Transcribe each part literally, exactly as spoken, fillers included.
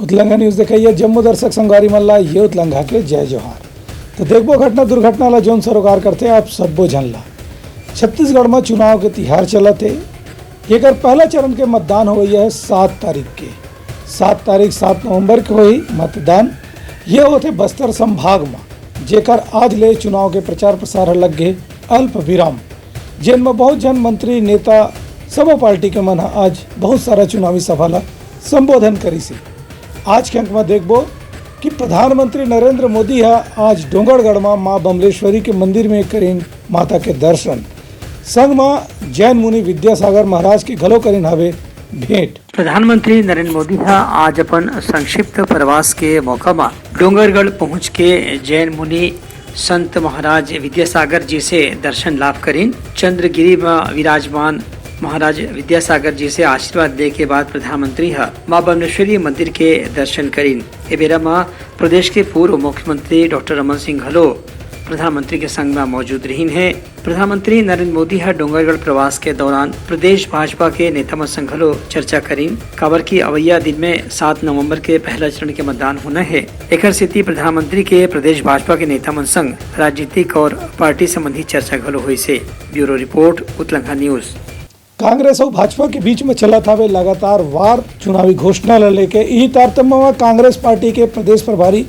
उतलंघा news देखइया जम्मो दर्शक संगवारी मन ला ये उतलंघा के जय जोहार। तो देखबो घटना दुर्घटना ला, जोन सरोकार करथे आप सब्बो झन ला। छत्तीसगढ़ म चुनाव के तिहार चलत हे। एकर पहला चरण के मतदान होवइया हे सात तारीख के। सात तारीख, सात नवंबर के होही मतदान। ये होथे बस्तर संभाग म, जेकर आज ले चुनाव के प्रचार प्रसार ह लग गे अल्प विराम, जेन म बहुत झन मंत्री, नेता, सबो पार्टी के मन ह आज बहुत सारा चुनावी सभा ला संबोधन करिस हे। आज के अंक म देखबो कि प्रधानमंत्री नरेंद्र मोदी ह आज डोंगरगढ़ म मां बमलेश्वरी के मंदिर में करिन माता के दर्शन। संग म जैन मुनि विद्यासागर महाराज के घलो करिन हवे भेंट। प्रधानमंत्री नरेंद्र मोदी ह आज अपन संक्षिप्त प्रवास के मौका म डोंगरगढ़ पहुंच के जैन मुनि संत महाराज विद्यासागर जी से दर्शन लाभ करिन। चंद्रगिरी म विराजमान महाराज विद्यासागर जी से आशीर्वाद ले के बाद प्रधानमंत्री ह मां बमलेश्वरी मंदिर के दर्शन करिन। ए बेरा म प्रदेश के पूर्व मुख्यमंत्री डॉक्टर रमन सिंह घलो प्रधानमंत्री के संग म मौजूद रहिन हे। प्रधानमंत्री नरेंद्र मोदी ह डोंगरगढ़ प्रवास के दौरान प्रदेश भाजपा के नेता मन संग घलो चर्चा करिन, काबर कि अवइया दिन में सात नवंबर के पहला चरण के मतदान होना हे। एकर सेती प्रधानमंत्री के प्रदेश भाजपा के नेता मन संग राजनीतिक और पार्टी संबंधी चर्चा घलो होइस हे। ब्यूरो रिपोर्ट, उतलंघा न्यूज। कांग्रेस अउ भाजपा के बीच में चलत हवे लगातार वार चुनावी घोषणा ल लेके। इही तारतम्य म कांग्रेस पार्टी के प्रदेश प्रभारी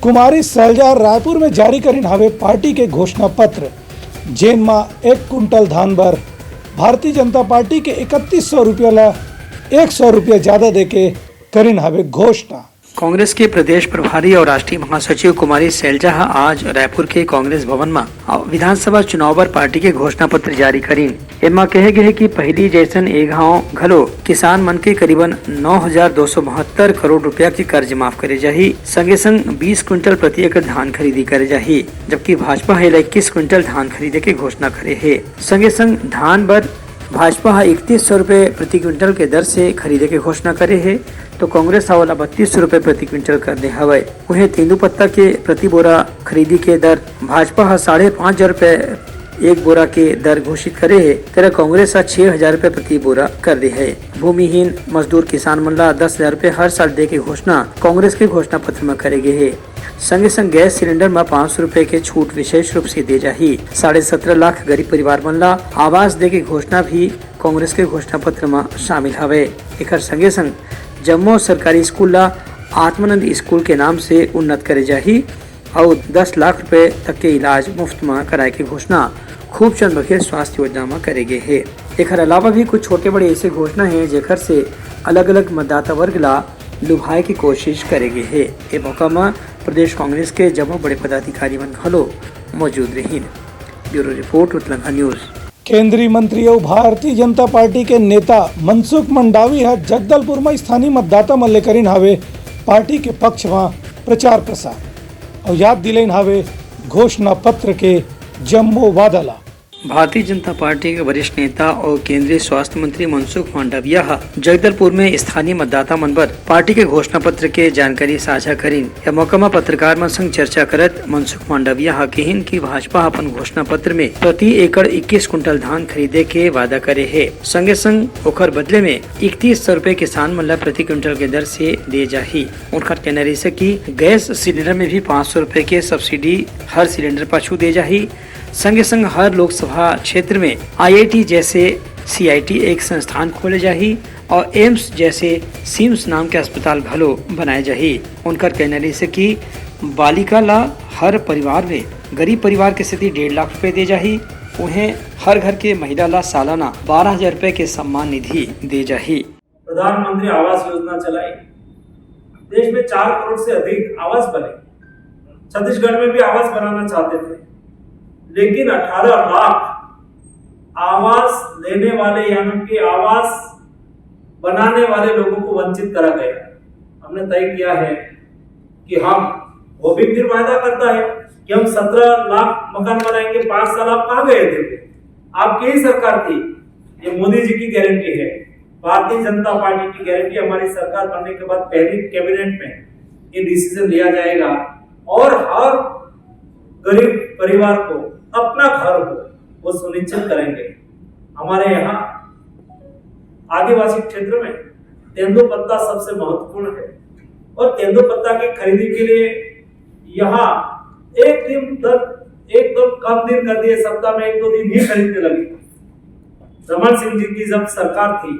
कुमारी सैलजा रायपुर में जारी करिन हवे पार्टी के घोषणा पत्र, जेन म एक कुंटल धान बर भारतीय जनता पार्टी के इकतीस सौ रुपया ल एक सौ रुपया ज्यादा देके करिन हवे घोषणा। कांग्रेस के प्रदेश प्रभारी और राष्ट्रीय महासचिव कुमारी सैलजा ह आज रायपुर के कांग्रेस भवन म विधानसभा चुनाव बर पार्टी के घोषणा पत्र जारी करिन। एमा कहे गे हे कि पहिली जैसन ए घाव घलो किसान मन के करीबन नौ हजार दो सौ बहत्तर करोड़ रुपया के कर्ज माफ करे जाही। संगे संग बीस क्विंटल प्रति एकड़ धान खरीदी करे जाही, जबकि भाजपा ह एला इक्कीस क्विंटल धान खरीदे के घोषणा करे हे। संगे संग धान बर भाजपा ह इकतीस सौ रुपए प्रति क्विंटल के दर से खरीदे के घोषणा करे हे, तो कांग्रेस ह ओला बत्तीस सौ रुपए प्रति क्विंटल कर दे हवय। उहें, तेंदूपत्ता के प्रति बोरा खरीदी के दर भाजपा ह साढ़े पाँच हजार रुपए एक बोरा के दर घोषित करे हे, तेरा कांग्रेस ह छह हजार रुपए प्रति बोरा कर दे हे। भूमिहीन मजदूर किसान मन ला दस हजार रुपए हर साल दे के घोषणा कांग्रेस के घोषणा पत्र म करे गे हे। संगे संग गैस सिलेंडर म पाँच सौ रुपए के छूट विशेष रूप से दे जाही। साढ़े सत्रह लाख गरीब परिवार मन ला आवास दे के घोषणा भी कांग्रेस के घोषणा पत्र म शामिल हवे। एकर संगे संग जम्मो सरकारी स्कूल ला आत्मानंद स्कूल के नाम से उन्नत करे जाही अउ दस लाख रुपए तक के इलाज मुफ्त म कराए के घोषणा खूबचंद बघेल स्वास्थ्य योजना म करे गे हे। एखर अलावा भी कुछ छोटे बड़े ऐसे घोषणा हे, जेखर से अलग-अलग मतदाता वर्ग ला लुभाए के कोशिश करे गे हे। ए मौका म प्रदेश कांग्रेस के जम्मो बड़े पदाधिकारी मन घलो मौजूद रहिन। ब्यूरो रिपोर्ट, उतलंघा न्यूज। केंद्रीय मंत्री अउ भारतीय जनता पार्टी के नेता मनसुख मंडावी ह जगदलपुर म स्थानीय मतदाता मन ले करिन हावे पार्टी के पक्ष म प्रचार प्रसार अउ याद दिलाइन हावे घोषणा पत्र के जम्मो वादा ला। भारतीय जनता पार्टी के वरिष्ठ नेता अउ केंद्रीय स्वास्थ्य मंत्री मनसुख मांडविया ह जगदलपुर में स्थानीय मतदाता मन बर पार्टी के घोषणा पत्र के जानकारी साझा करिन। यह मौका म पत्रकार मन संग चर्चा करत मनसुख मांडविया ह कहिन कि भाजपा ह अपन घोषणा पत्र में प्रति एकड़ इक्कीस कुंटल धान खरीदे के वादा करे हे। संगे संग ओखर बदले में इकतीस सौ रुपए किसान मन ल प्रति क्विंटल के दर से दे जाही। उनकर कहना रहिस हे कि गैस सिलेंडर में भी पाँच सौ रुपए के सब्सिडी हर सिलेंडर पाछू दे जाही। संगे संग हर लोकसभा क्षेत्र में आईआईटी जैसे सीआईटी एक संस्थान खोले जाही और एम्स जैसे सिम्स नाम के अस्पताल घलो बनाए जाही। उनकर कहना रहिस हे कि बालिका ला हर परिवार में गरीब परिवार के सेती डेढ़ लाख रुपए दे जाही। उहें, हर घर के महिला ला सालाना बारह हजार रुपए के सम्मान निधि दे जाही। प्रधानमंत्री आवास योजना चलाई, देश में चार करोड़ से अधिक आवास बने। छत्तीसगढ़ में भी आवास बनाना चाहते थे, लेकिन अठारह लाख आवास लेने वाले, यानी कि आवास बनाने वाले लोगों को वंचित करा गया। हमने तय किया है कि हम, वो भी फिर वायदा करता है कि हम सत्रह लाख मकान बनाएंगे। पांच साल आप कहाँ गए थे? आपकी ही सरकार थी, ये मोदी जी की गारंटी है। भारतीय जनता पार्टी की गारंटी, हमारी सरकार बनने के बाद पहली कैबिनेट में ये डिसीजन लिया जाएगा और हर गरीब परिवार को अपना घर हो, वो सुनिश्चित करेंगे। हमारे यहाँ आदिवासी क्षेत्र में तेंदूपत्ता सबसे महत्वपूर्ण है। और तेंदूपत्ता की खरीदी के लिए यहाँ एक दिन तक एकदम कम दिन कर दिए, सप्ताह में एक दो दिन ही खरीदने लगे। रमन सिंह जी की जब सरकार थी,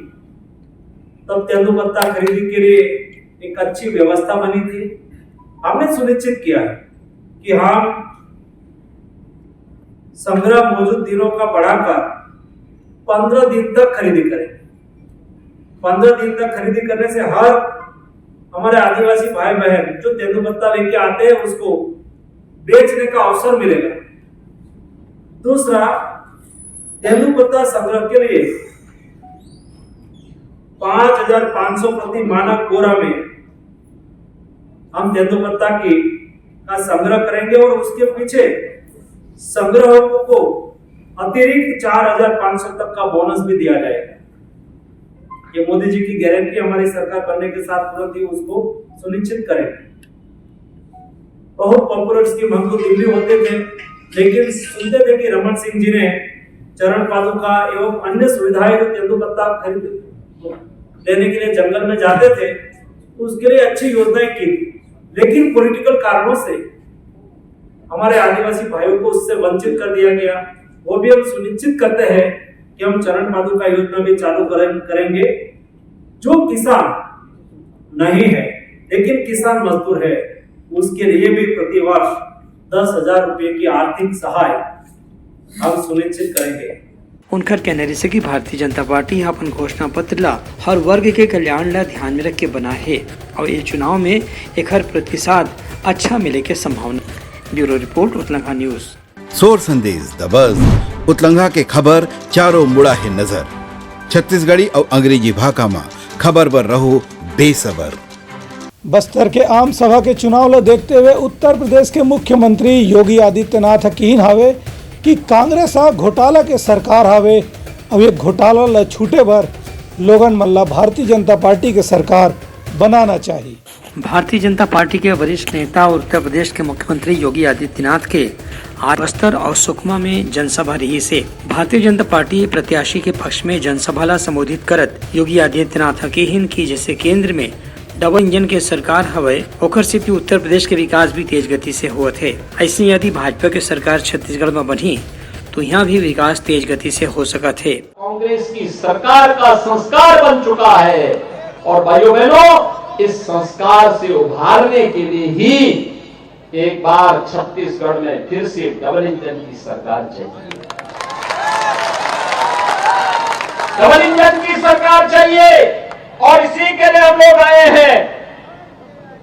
तब तेंदूपत्ता खरीदी के लिए एक अच्छी व्यवस्था बनी थी। हमने सुनिश्चित किया है कि हम संग्रह मौजूद दिनों का बढ़ाकर पंद्रह दिन तक खरीदी करें। पंद्रह दिन तक खरीदी करने से हर हमारे आदिवासी भाई बहन जो तेंदूपत्ता लेके आते हैं, उसको बेचने का अवसर मिलेगा। दूसरा, तेंदूपत्ता संग्रह के लिए पाँच हजार पाँच सौ प्रति मानक बोरा में हम तेंदूपत्ता की का संग्रह करेंगे और उसके पीछे संग्राहकों को अतिरिक्त चार हजार पाँच सौ तक का बोनस भी दिया जाएगा। ये मोदी जी की गारंटी हमारी सरकार बनने के साथ तुरंत ही उसको सुनिश्चित करेंगे। बहुत पॉपुलर स्कीम हम तो दिल्ली होते थे, लेकिन सुनते थे कि रमन सिंह जी ने चरण पादुका एवं अन्य सुविधाएं जो तेंदुपत्ता खरीद लेने के लिए जंगल में जाते थे, उसके लिए अच्छी योजनाएं की थी, लेकिन पॉलिटिकल कारणों से हमारे आदिवासी भाइयों को उससे वंचित कर दिया गया। वो भी हम सुनिश्चित करते हैं कि हम चरण पादुका योजना भी चालू करें, करेंगे। जो किसान नहीं है लेकिन किसान मजदूर है, उसके लिए भी प्रतिवर्ष दस हजार रुपये की आर्थिक सहाय हम सुनिश्चित करेंगे। उनकर कहना रहिसे कि भारतीय जनता पार्टी ह अपन घोषणा पत्र ला हर वर्ग के कल्याण ला ध्यान में रख के बनाए हे और ये चुनाव में एकर प्रतिसाद अच्छा मिले के संभावना। ब्यूरो रिपोर्ट, उतलंघा न्यूज। सोर संदेश दबस, उतलंघा के खबर चारों मुड़ा हे नजर। छत्तीसगढ़ी अउ अंग्रेजी भाखा म खबर बर रहो बेसबर। बस्तर के आम सभा के चुनाव ल देखते हुए उत्तर प्रदेश के मुख्यमंत्री योगी आदित्यनाथ ह किहिन हावे कि कांग्रेस ह घोटाला के सरकार हावे, अउ ये घोटाला ल छूटे बर लोगन मन ल भारतीय जनता पार्टी के सरकार बनाना चाही। भारतीय जनता पार्टी के वरिष्ठ नेता और उत्तर प्रदेश के मुख्यमंत्री योगी आदित्यनाथ के आज बस्तर और सुकमा में जनसभा रहिसे। भारतीय जनता पार्टी प्रत्याशी के पक्ष में जनसभा ला संबोधित करत योगी आदित्यनाथ ह किहिन कि जैसे केंद्र में डबल इंजन के सरकार हवय, ओकर सेती उत्तर प्रदेश के विकास भी तेज गति से होवत हे। अइसने यदि भाजपा के सरकार छत्तीसगढ़ म बनही, तो इहाँ भी विकास तेज गति से हो सकत हे। कांग्रेस की सरकार का संस्कार बन चुका है और भाइयों बहनों, इस संस्कार से उभारने के लिए ही एक बार छत्तीसगढ़ में फिर से डबल इंजन की सरकार चाहिए। डबल इंजन की सरकार चाहिए और इसी के लिए हम लोग आए हैं,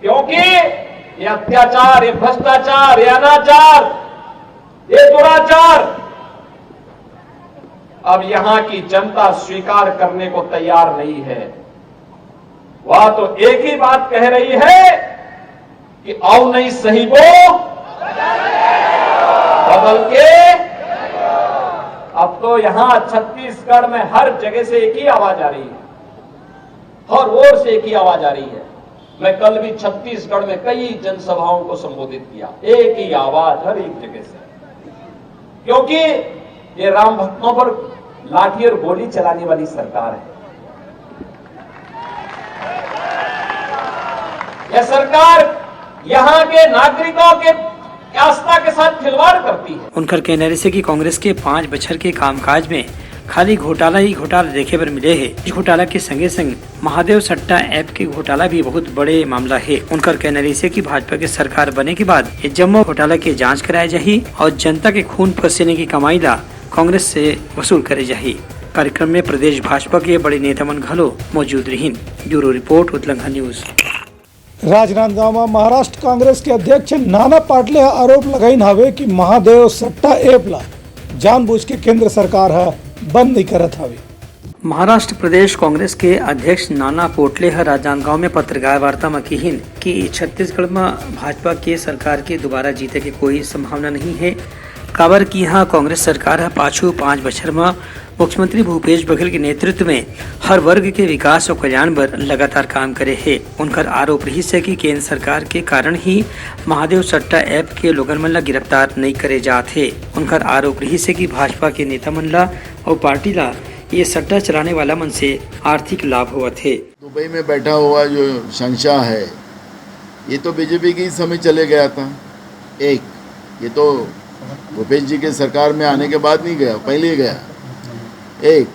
क्योंकि ये अत्याचार, ये भ्रष्टाचार, ये अनाचार, ये दुराचार अब यहां की जनता स्वीकार करने को तैयार नहीं है। वह तो एक ही बात कह रही है कि आओ नहीं सही वो बदल के। अब तो यहां छत्तीसगढ़ में हर जगह से एक ही आवाज आ रही है, हर ओर से एक ही आवाज आ रही है। मैं कल भी छत्तीसगढ़ में कई जनसभाओं को संबोधित किया, एक ही आवाज हर एक जगह से, क्योंकि ये राम भक्तों पर लाठी और गोली चलाने वाली सरकार है। यह सरकार यहां के नागरिकों के आस्था के साथ खिलवाड़ करती है। उनकर कहना रहिसे कि कांग्रेस के पांच बछर के कामकाज में खाली घोटाला ही घोटाला देखे बर मिले हे। इस घोटाला के संगे संग महादेव सट्टा ऐप के घोटाला भी बहुत बड़े मामला हे। उनकर कहना रहिसे कि भाजपा के सरकार बने के बाद ये जम्मो घोटाला के जांच कराए जाही और जनता के खून पसीने की कमाई ला कांग्रेस से वसूल करे जाही। कार्यक्रम में प्रदेश भाजपा के बड़े नेता मन घलो मौजूद रहिन। ब्यूरो रिपोर्ट, उतलंघा न्यूज। राजनांदगांव में महाराष्ट्र कांग्रेस के अध्यक्ष नाना पाटले ह आरोप लगाइन हवे कि महादेव सट्टा ऐप ला जानबूझ के केंद्र सरकार ह बंद नहीं करत हवे। महाराष्ट्र प्रदेश कांग्रेस के अध्यक्ष नाना पोटले ह राजनांदगांव में पत्रकार वार्ता म किहिन कि छत्तीसगढ़ म भाजपा के सरकार के दोबारा जीते के कोई संभावना नहीं है, काबर कि यहाँ कांग्रेस सरकार ह पाछू पाँच बछर म मुख्यमंत्री भूपेश बघेल के नेतृत्व में हर वर्ग के विकास और कल्याण बर लगातार काम करे हे। उनकर आरोप रहिस हे कि केंद्र सरकार के कारण ही महादेव सट्टा ऐप के लोगन मन ल गिरफ्तार नइ करे जात हे। उनकर आरोप रहिस हे कि भाजपा के नेता मन ल अउ पार्टी ल ये सट्टा चलाने वाला मन से आर्थिक लाभ होवत हे। दुबई में बैठा हुआ जो शहंशाह है, ये तो बीजेपी के ही समय चले गया था। एक, ये तो भूपेश जी के सरकार में आने के बाद नहीं गया, पहले ही गया। एक,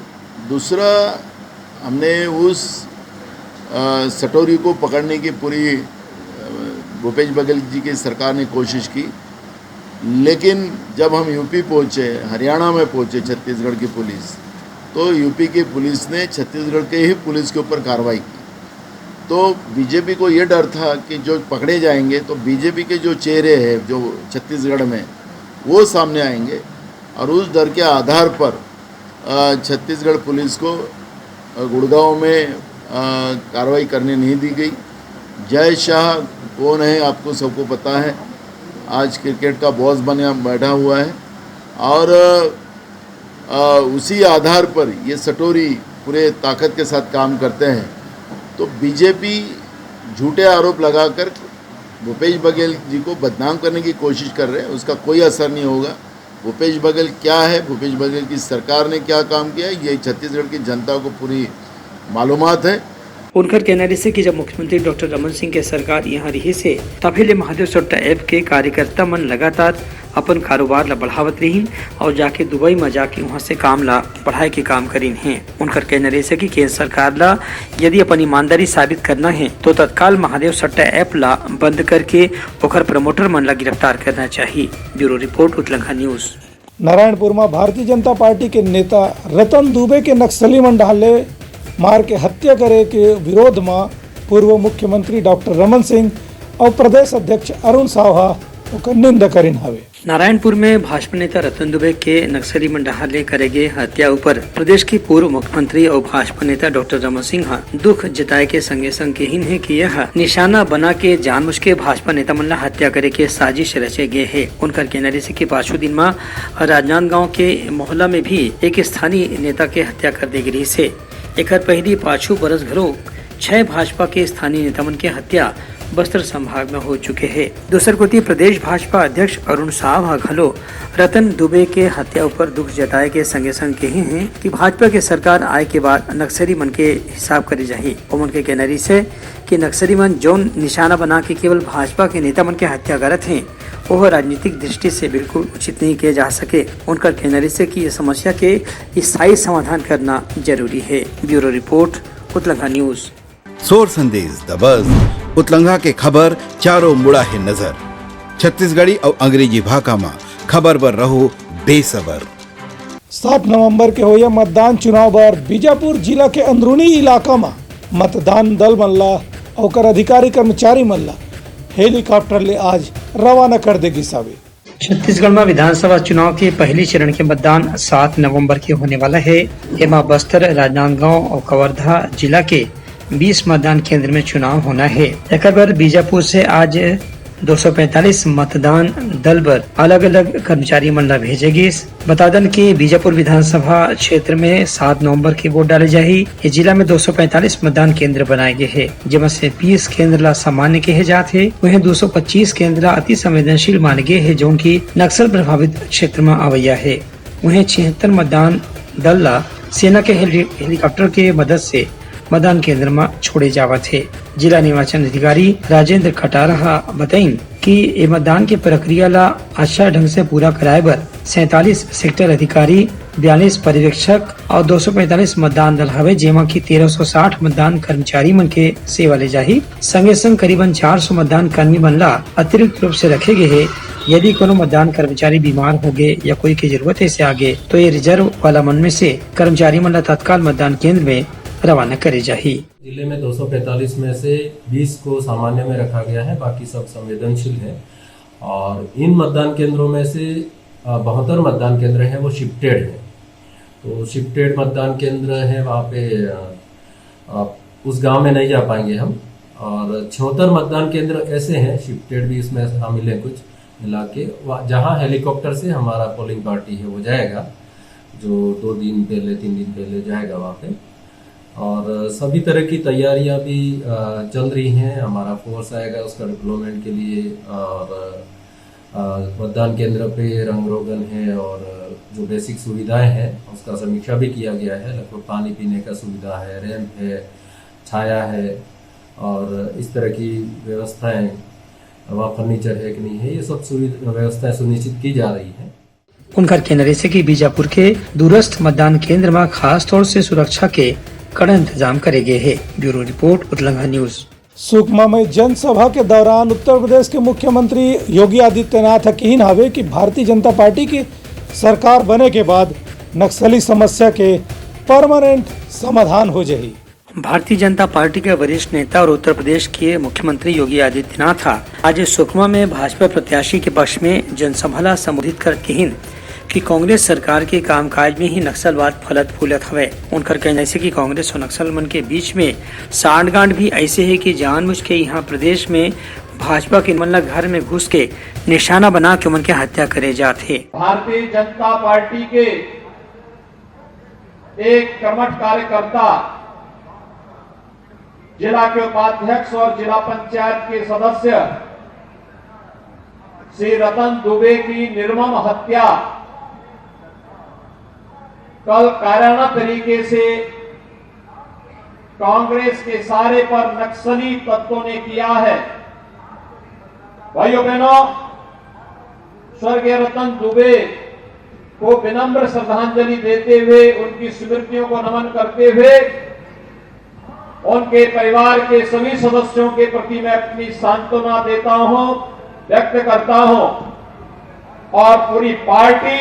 दूसरा, हमने उस अ, सटोरी को पकड़ने की पूरी अ, भूपेश बघेल जी की सरकार ने कोशिश की, लेकिन जब हम यूपी पहुंचे, हरियाणा में पहुंचे, छत्तीसगढ़ की पुलिस, तो यूपी की पुलिस ने छत्तीसगढ़ के ही पुलिस के ऊपर कार्रवाई की। तो बीजेपी को ये डर था कि जो पकड़े जाएंगे तो बीजेपी के जो चेहरे हैं जो छत्तीसगढ़ में, वो सामने आएंगे, और उस डर के आधार पर अ, छत्तीसगढ़ पुलिस को अ, गुड़गांव में अ, कार्रवाई करने नहीं दी गई। जय शाह कौन है, आपको सबको पता है, आज क्रिकेट का बॉस बने बैठा हुआ है। और अ, उसी आधार पर ये सटोरी पूरे ताकत के साथ काम करते हैं। तो बीजेपी झूठे आरोप लगाकर भूपेश बघेल जी को बदनाम करने की कोशिश कर रहे हैं, उसका कोई असर नहीं होगा। भूपेश बघेल क्या है, भूपेश बघेल की सरकार ने क्या काम किया है, ये छत्तीसगढ़ की जनता को पूरी मालूमात है। उनकर कहना रहिसे कि जब मुख्यमंत्री डॉक्टर रमन सिंह के सरकार यहाँ रहिसे, तभे ले महादेव सट्टा ऐप के कार्यकर्ता मन लगातार अपन कारोबार ला बढ़ावत रहिन और जाके दुबई म जाके वहाँ से काम ला बढ़ाए के काम करिन हे। उनकर कहना रहिसे कि केंद्र सरकार ला यदि अपन ईमानदारी साबित करना हे, तो तत्काल महादेव सट्टा ऐप ला बंद करके ओकर प्रमोटर मन ला गिरफ्तार करना चाहिए। ब्यूरो रिपोर्ट, उतलंघा न्यूज। नारायणपुर में भारतीय जनता पार्टी के नेता रतन दुबे के नक्सली मन डहार ले मार के हत्या करे के विरोध में पूर्व मुख्यमंत्री डॉक्टर रमन सिंह और प्रदेश अध्यक्ष अरुण साव ह ओकर निंदा करिन हवे। नारायणपुर में भाजपा नेता रतन दुबे के नक्सली मन डहार ले करे गे हत्या ऊपर प्रदेश के पूर्व मुख्यमंत्री और भाजपा नेता डॉक्टर रमन सिंह ह दुख जताए के संगे संग कहिन हे कि यह निशाना बना के जानबूझ के भाजपा नेता मन ला हत्या करे के साजिश रचे गे हे। उनकर कहना रहिसे कि पाछू दिन म राजनांदगांव के मोहला में भी एक स्थानीय नेता के हत्या कर दे गे रहिसे। एकर पहिली पाछू बरस घलो छह भाजपा के स्थानीय नेता मन के हत्या बस्तर संभाग में हो चुके हे। दूसर कोति प्रदेश भाजपा अध्यक्ष अरुण साव ह घलो रतन दुबे के हत्या ऊपर दुख जताए के संगे संग कहे हे कि भाजपा के सरकार आए के बाद नक्सली मन के हिसाब करे जाही। ओमन के कहना रहिसे कि नक्सली मन जौन निशाना बना के केवल भाजपा के नेता मन के हत्या करत हे, ओह राजनीतिक दृष्टि से बिल्कुल उचित नहीं किया जा सके। उनकर कहना रहिसे कि ये समस्या के स्थायी समाधान करना जरूरी हे। ब्यूरो रिपोर्ट, उतलंघा न्यूज। सोर संदेश दबस, उतलंघा के खबर चारों मुड़ा हे नजर। छत्तीसगढ़ी अउ अंग्रेजी भाखा म खबर बर रहो बेसबर। सात नवंबर के होइया मतदान चुनाव बर बीजापुर जिला के अंदरूनी इलाका म मतदान दल मन ला अउ ओकर अधिकारी कर्मचारी मन ला हेलीकॉप्टर ले आज रवाना कर दे गिस हवे। छत्तीसगढ़ में विधानसभा चुनाव के पहली चरण के मतदान सात नवंबर के होने वाला है। एमा बस्तर, राजनांदगांव और कवर्धा जिला के बीस मतदान केंद्र में चुनाव होना है। एकर बर बीजापुर से आज दो सौ पैंतालीस मतदान दल बर अलग-अलग कर्मचारी मन ला भेजे गिस। बता दन कि बीजापुर विधानसभा क्षेत्र में सात नवंबर के वोट डाले जाही। ये जिला में दो सौ पैंतालीस मतदान केंद्र बनाए गए हे, जेमा से बीस केंद्र ला सामान्य कहे जात हे। वहीं दो सौ पच्चीस केंद्र ला अति संवेदनशील माने गए हे, जौन की नक्सल प्रभावित क्षेत्र में आवैया हे। वहीं छिहत्तर मतदान दल ला सेना के हेली-, हेलीकॉप्टर के मदद से मतदान केंद्र म छोड़े जावत हे। जिला निर्वाचन अधिकारी राजेंद्र कटारा ह बताइन कि ए मतदान के प्रक्रिया ला अच्छा ढंग से पूरा कराए बर सैंतालीस सेक्टर अधिकारी, बयालीस पर्यवेक्षक और दो सौ पैंतालीस मतदान दल हवे, जेमा कि तेरह सौ साठ मतदान कर्मचारी मन के सेवा ले जाही। संगे संग करीबन चार सौ मतदान कर्मी मन ला अतिरिक्त रूप से रखे गए हे। यदि कोनो मतदान कर्मचारी बीमार हो गए या कोई के जरूरत ऐसे आ गए, तो ये रिजर्व वाला मन में से कर्मचारी मन ला तत्काल मतदान केंद्र में रवाना करे जाही। जिले में दो सौ पैंतालीस में से बीस को सामान्य में रखा गया है, बाकी सब संवेदनशील है। और इन मतदान केंद्रों में से, अ, बहत्तर मतदान केंद्र हैं, वो शिफ्टेड हैं। तो शिफ्टेड मतदान केंद्र हैं, वहाँ पे, अ, अ, उस गांव में नहीं जा पाएंगे हम। और छिहत्तर मतदान केंद्र ऐसे हैं, शिफ्टेड भी इसमें शामिल हैं कुछ मिला के, वहाँ, जहाँ हेलीकॉप्टर से हमारा पोलिंग पार्टी है, वो जाएगा, जो दो दिन पहले, तीन दिन पहले जाएगा वहाँ पे। और सभी तरह की तैयारियां भी, अ, चल रही हैं। हमारा फोर्स आएगा उसका डिप्लॉयमेंट के लिए, और, अ, मतदान केंद्र पे रंग रोगन है और जो बेसिक सुविधाएं हैं, उसका समीक्षा भी किया गया है। लगभग पानी पीने का सुविधा है, रैंप है, छाया है, और इस तरह की व्यवस्थाएं, वहाँ फर्नीचर है कि नहीं है, ये सब सुविधा, व्यवस्थाएं सुनिश्चित की जा रही है। उनकर कहना रहिसे कि बीजापुर के दूरस्थ मतदान केंद्र म खास तौर से सुरक्षा के कड़ा इंतजाम करे गे हे। ब्यूरो रिपोर्ट, उतलंगा न्यूज। सुकमा में जनसभा के दौरान उत्तर प्रदेश के मुख्यमंत्री योगी आदित्यनाथ ह किहिन हावे कि भारतीय जनता पार्टी के सरकार बने के बाद नक्सली समस्या के परमानेंट समाधान हो जाही। भारतीय जनता पार्टी के वरिष्ठ नेता और उत्तर प्रदेश के मुख्यमंत्री योगी आदित्यनाथ ह आज सुकमा में भाजपा प्रत्याशी के पक्ष में जनसभा ला संबोधित करत किहिन कि कांग्रेस सरकार के कामकाज में ही नक्सलवाद फलत फूलत हवय। उनकर कहना हे कि कांग्रेस और नक्सल मन के बीच में सांठगांठ भी ऐसे हे कि जानबूझ के यहाँ प्रदेश में भाजपा के मन ला घर में घुस के निशाना बना के मन के हत्या करे जात हे। भारतीय जनता पार्टी के एक कर्मठ कार्यकर्ता, जिला के उपाध्यक्ष और जिला पंचायत के सदस्य श्री रतन दुबे की निर्मम हत्या कल कायराना तरीके से कांग्रेस के इशारे पर नक्सली तत्वों ने किया है। भाइयों बहनों, स्वर्गीय रतन दुबे को विनम्र श्रद्धांजलि देते हुए, उनकी स्मृतियों को नमन करते हुए, उनके परिवार के सभी सदस्यों के प्रति मैं अपनी सांत्वना देता हूं, व्यक्त करता हूं और पूरी पार्टी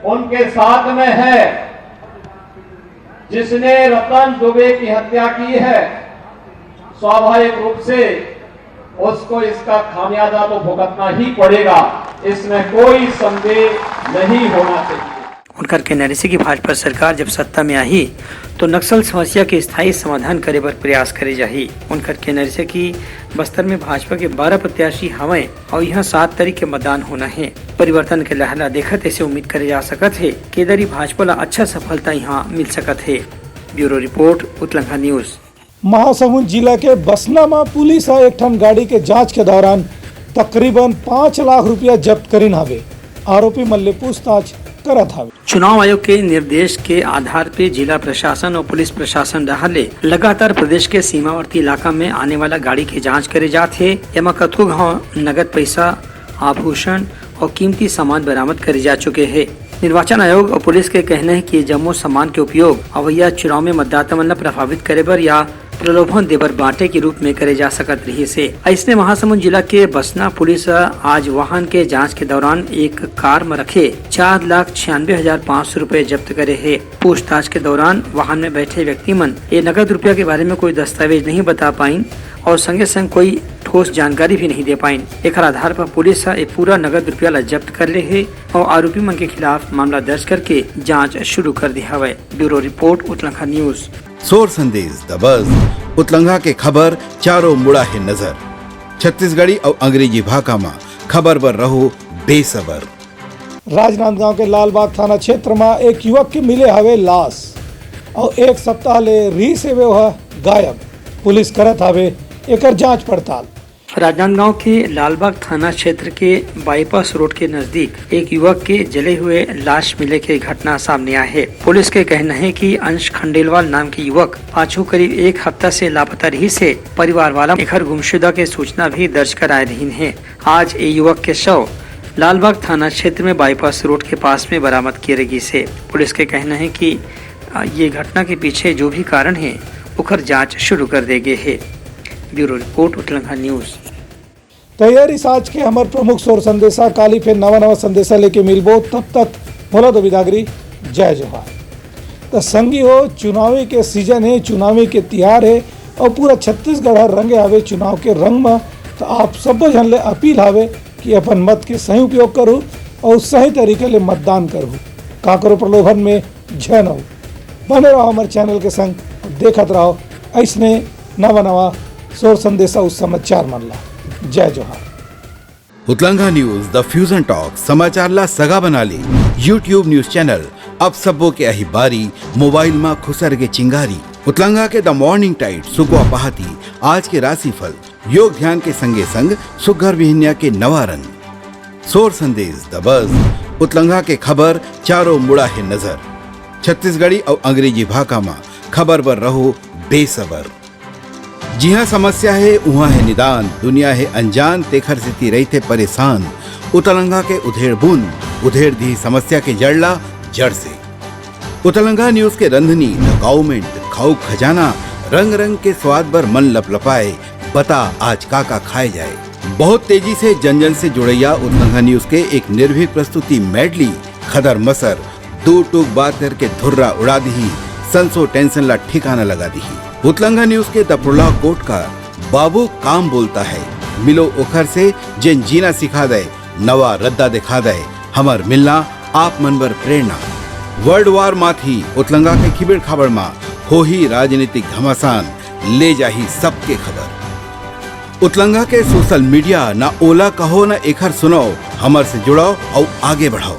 उनके साथ में है। जिसने रतन दुबे की हत्या की है, स्वाभाविक रूप से उसको इसका खामियाजा तो भुगतना ही पड़ेगा, इसमें कोई संदेह नहीं होना चाहिए। उनकर कहना रहिसे कि भाजपा सरकार जब सत्ता में आही, तो नक्सल समस्या के स्थायी समाधान करे बर प्रयास करे जाही। उनकर कहना रहिसे कि बस्तर में भाजपा के बारह प्रत्याशी हवंय और यहाँ सात तारीख के मतदान होना हे। परिवर्तन के लहर ला देखत ऐसे उम्मीद करे जा सकत हे कि ए दरी भाजपा ला अच्छा सफलता यहाँ मिल सकत हे। ब्यूरो रिपोर्ट, उतलंगा न्यूज। महासमुंद जिला के बसना म पुलिस ह एक ठन गाड़ी के जांच के दौरान तकरीबन पाँच लाख रुपया जब्त करिन हावे। आरोपी मन ले पूछताछ करत हावे। चुनाव आयोग के निर्देश के आधार पे जिला प्रशासन और पुलिस प्रशासन डहार ले लगातार प्रदेश के सीमावर्ती इलाका में आने वाला गाड़ी के जांच करे जात हे। एमा कतको घाव नगद पैसा, आभूषण और कीमती सामान बरामद करे जा चुके हे। निर्वाचन आयोग और पुलिस के कहना हे कि ये जम्मो सामान के उपयोग अवइया चुनाव में मतदाता मन ल प्रभावित करे बर या प्रलोभन देबर बांटे के रूप में करे जा सकत रहिस हे। अइसने महासमुंद जिला के बसना पुलिस ह आज वाहन के जांच के दौरान एक कार म रखे चार लाख छियानवे हजार पाँच सौ रुपए जब्त करे हे। पूछताछ के दौरान वाहन में बैठे व्यक्ति मन ये नगद रुपया के बारे में कोई दस्तावेज नहीं बता पाइन और संगे संग कोई ठोस जानकारी भी नहीं दे पाइन। एकर आधार पर पुलिस ह ये पूरा नगद रुपया ला जब्त कर ले हे और आरोपी मन के खिलाफ मामला दर्ज करके जांच शुरू कर दे हवय। ब्यूरो रिपोर्ट, उतलंगा न्यूज। सोर संदेश दबस, उतलंगा के खबर चारों मुड़ा हे नजर। छत्तीसगढ़ी अउ अंग्रेजी भाखा म खबर बर रहो बेसबर। राजनांदगांव के लालबाग थाना क्षेत्र म एक युवक के मिले हवे लाश अउ एक सप्ताह ले रिहिस हवे ओह गायब। पुलिस करत हवे एकर जांच पड़ताल। राजनांदगांव के लालबाग थाना क्षेत्र के बाईपास रोड के नजदीक एक युवक के जले हुए लाश मिले के घटना सामने आए हे। पुलिस के कहना हे कि अंश खंडेलवाल नाम के युवक पाछू करीब एक हफ्ता से लापता रहिस हे। परिवार वाला एखर गुमशुदा के सूचना भी दर्ज कराए रहिन हे। आज ए युवक के शव लालबाग थाना क्षेत्र में बाईपास रोड के पास में बरामद करे गिस हे। पुलिस के कहना हे कि, अ, ये घटना के पीछे जो भी कारण हे, ओखर जांच शुरू कर दे गे हे। ब्यूरो रिपोर्ट, उतलंगा न्यूज। त ये रिहिस आज के हमर प्रमुख सोर संदेशा। काली फिर नवा नवा संदेशा लेके मिलबो, तब तक मोला दो बिदागरी, जय जोहार। त संगी हो, चुनावी के सीजन हे, चुनावी के तिहार हे अउ पूरा छत्तीसगढ़ हर रंगे हवे चुनाव के रंग म। त आप सब्बो झन ले अपील हवे कि अपन मत के सही उपयोग करहू अउ सही तरीके ले मतदान करहू। काकरो प्रलोभन में झन हो। बने रहो हमर चैनल के संग, देखत रहो अइसने नवा नवा सोर संदेशा अउ समाचार मन ला। जय जोहार। उतलंगा न्यूज, द फ्यूजन टॉक, समाचार ला सगा बना ले। YouTube न्यूज चैनल, अब सबो के अही बारी, मोबाइल मा खुसर के चिंगारी। उतलंगा के द मॉर्निंग टाइड, सुगवा पहाती, आज के राशिफल, योग ध्यान के संगे संग सुग्घर बिहनिया के नवा रंग। सोर संदेश दबस, उतलंगा के खबर चारों मुड़ा हे नजर। छत्तीसगढ़ी अउ अंग्रेजी भाखा मा खबर बर रहो बेसबर। जिहाँ समस्या हे, उहाँ हे निदान, दुनिया हे अनजान, तेखर सेती रहिथे परेशान। उतलंगा के उधेड़ बुन, उधेड़ दिही समस्या के जड़ ला जड़ से। उतलंगा न्यूज के रंधनी, द काउमेंट, खाऊ खजाना, रंग रंग के स्वाद बर मन लपलपाए। बता आज का का खाए जाए। बहुत तेजी से जन जन से जुड़ैया उतलंगा न्यूज के एक निर्भीक प्रस्तुति मेडली, खदर मसर, दू टूक बात करके धुर्रा उड़ा दिही, संसो टेंशन ला ठिकाना लगा दिही। उतलंगा न्यूज के दपरोला कोटकार, बाबू काम बोलता है, मिलो ओखर से, जेन जीना सिखा दे, नवा रद्दा दिखा दे, हमर मिलना आप मन बर प्रेरणा। वर्ल्ड वार माथी उतलंगा के खिबेड़ खाबड़ मा होही राजनीतिक घमासान, ले जाही सबके खबर। उतलंगा के सोशल मीडिया, ना ओला कहो ना एखर सुनाओ, हमर से जुड़ाओ अउ आगे बढ़ाओ।